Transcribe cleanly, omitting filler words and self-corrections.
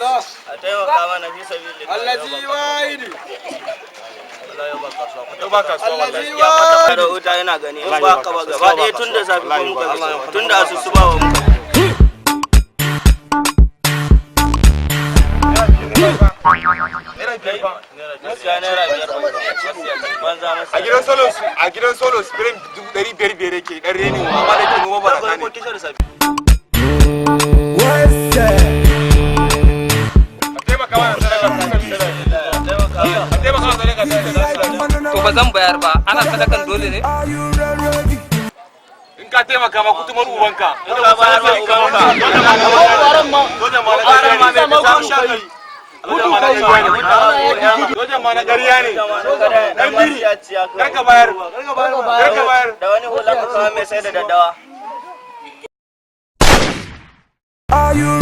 Allah. A taimaka mana fi sabilillah. Allazi wahidi. Yau ba kasuwa wallahi. Allazi Ya kwata wahidi. da wuta yana gani in ba ka ba gaba ɗaya tun da safe ko muka fito, tun da asusu ba wa muka. Naira 5 fa. Gaskiya ₦5 banza masa. A gidan solo spirin 500,000 yake dan reni, amma da ke noma baraka ne. A taimaka mana sadaka, a taimaka mana sadaka, sadaka. To, ba zan bayar ba, ana sadakan dole ne? In ka taimaka ma, kutumar ubanka. In ka bayar ma, ubanka. Sojan ma na ƙarya ne. Sojan ma na ƙarya ne. Sojan ma na ƙarya ne. Dan biri. Kar ka bayar. Kar ka bayar. Da wani hula ka kawo mai sai da daddawa. Are you